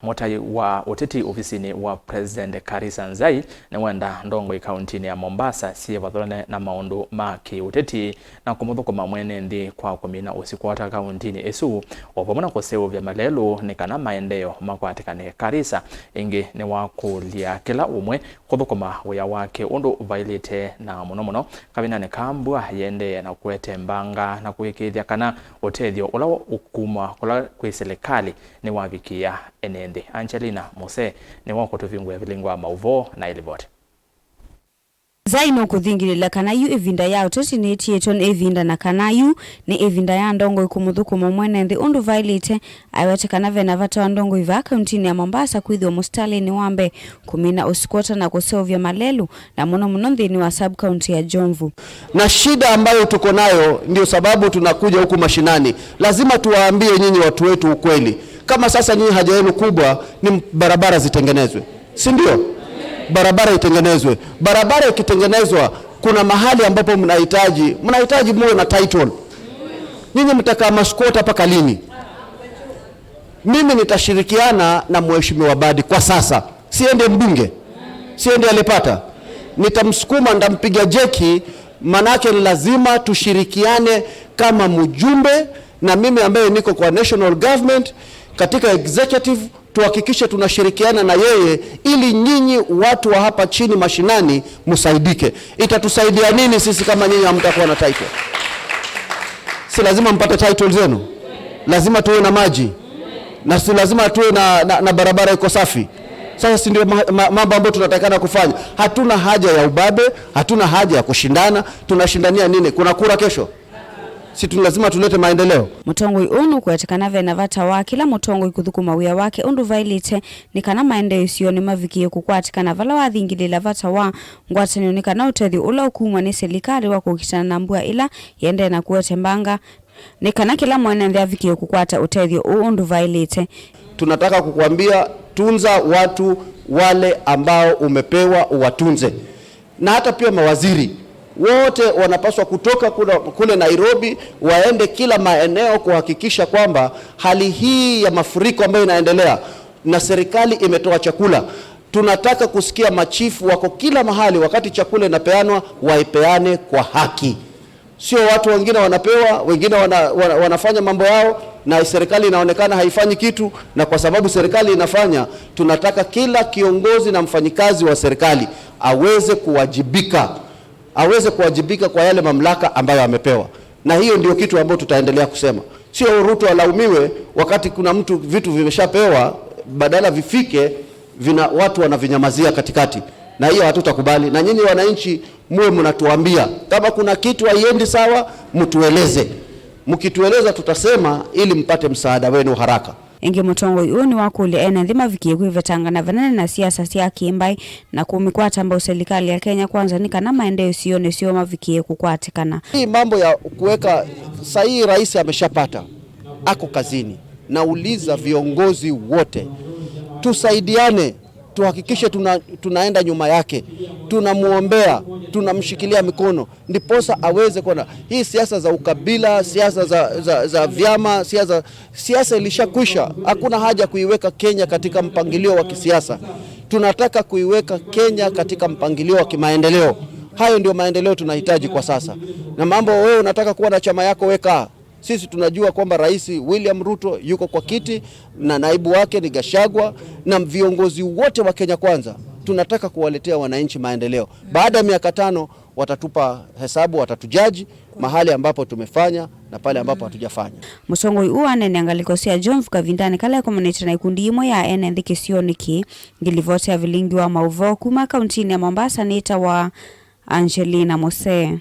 Mutai wa uteti ofisini wa President Karisa Nzai niwenda ndongoi kaunti ya Mombasa sivathulane na maundu ma kiuteti na kumuthukuma mwene nthi kwa kumina usikwata kauntini isu o vamwe na kuseuvya malelu ni kana maendeeo makwatikane. Karisa ingi ni wakulia kila umwe kuthukuma wia wake undu vailite na muno muno kavinani kambua yendee na kuete mbanga na kuikithya kana utethyo ula ukuma kula kwi serikali ni wavikia ene nthi. Angelina Mose ni wakutuvingua vilingwa mauvo na ilivoti. Nzai nukuthingilila kana yu ivinda ya uteti niitiitwe ni ivinda na kana yu ni ivinda ya ndongoi kumuthukuma mwene nthi undu vailite. Aiwete kana vena vata wa ndongoi va kauntini ya Mombasa kwithiwa mustalini wa mbe kumina usikwota na kuseuvya malelu na muno muno nthini wa sub county ya Jomvu. Na shida ambayo tuko nayo ndio sababu tunakuja huku mashinani. Lazima tuwaambie nyinyi watu wetu ukweli. Kama sasa nyinyi haja yenu kubwa ni barabara zitengenezwe, si ndio? Barabara itengenezwe. Barabara ikitengenezwa, kuna mahali ambapo mnahitaji muwe na title. Nyinyi mtakaa masquatter mpaka lini? Mimi nitashirikiana na Mheshimiwa Badi kwa sasa, siende mbunge, siende alipata, nitamsukuma, nitampiga jeki, manake ni lazima tushirikiane kama mjumbe na mimi ambaye niko kwa national government katika executive, tuhakikishe tunashirikiana na yeye ili nyinyi watu wa hapa chini mashinani msaidike. Itatusaidia nini sisi kama nyinyi hamtakuwa na title? Si lazima mpate title zenu? Lazima tuwe na maji na si lazima tuwe na barabara iko safi. Sasa si ndio mambo ambayo tunatakana kufanya? Hatuna haja ya ubabe, hatuna haja ya kushindana. Tunashindania nini? Kuna kura kesho? Si lazima tulete maendeleo. Mutongoi unu kuetekana vena vata wa kila mutongoi kuthukuma wia wake undu vailite ni kana maendeleo isioni mavikie kukwatikana vala wathingilila vata wa ngwatanio ni kana utethi ula ukumwa ni serikali wa kukitana na mbua ila yende na kuete mbanga ni kana kila mwene nthi avikie kukwata utethio uu undu vailite. Tunataka kukuambia tunza watu wale ambao umepewa uwatunze, na hata pia mawaziri wote wanapaswa kutoka kule Nairobi waende kila maeneo kuhakikisha kwamba hali hii ya mafuriko ambayo inaendelea na serikali imetoa chakula. Tunataka kusikia machifu wako kila mahali, wakati chakula inapeanwa waipeane kwa haki. Sio watu wengine wanapewa, wengine wanafanya mambo yao na serikali inaonekana haifanyi kitu. Na kwa sababu serikali inafanya, tunataka kila kiongozi na mfanyikazi wa serikali aweze kuwajibika. Aweze kuwajibika kwa yale mamlaka ambayo amepewa. Na hiyo ndio kitu ambacho tutaendelea kusema. Sio Ruto alaumiwe wakati kuna mtu vitu vimeshapewa, badala vifike watu wanavinyamazia katikati. Na hiyo hatutakubali. Na nyinyi wananchi muwe mnatuambia kama kuna kitu haiendi sawa, mtueleze. Mkitueleza tutasema ili mpate msaada wenu haraka. Ingi mutongoi uu ni wakule ena nthima vikie kwivetanga na vanene na siasa sya kimbai na kumikwata mbau serikali ya Kenya Kwanza ni kana maendeleo sione sio mavikie kukwatikana. Hii mambo ya kuweka sahihi, rais ameshapata, ako kazini. Nauliza viongozi wote tusaidiane, tuhakikishe tunaenda nyuma yake, tunamuombea, tunamshikilia mikono ndiposa aweze kuona. Hii siasa za ukabila, siasa za vyama, siasa ilishakwisha. Hakuna haja kuiweka Kenya katika mpangilio wa kisiasa. Tunataka kuiweka Kenya katika mpangilio wa kimaendeleo. Hayo ndio maendeleo tunahitaji kwa sasa. Na mambo wewe unataka kuwa na chama yako, weka. Sisi tunajua kwamba Rais William Ruto yuko kwa kiti na naibu wake ni Gachagua na viongozi wote wa Kenya Kwanza. Tunataka kuwaletea wananchi maendeleo. Baada ya miaka 5 watatupa hesabu, watatujaji mahali ambapo tumefanya na pale ambapo hatujafanya. Musongoi uu anene angalikosia Jomvu kavindani kala komuniti na ikundi imwe ya ene nthi kisioni ngilivotea vilingi wa mauvo kuma kauntini ya Mombasa nita wa Angelina Mose.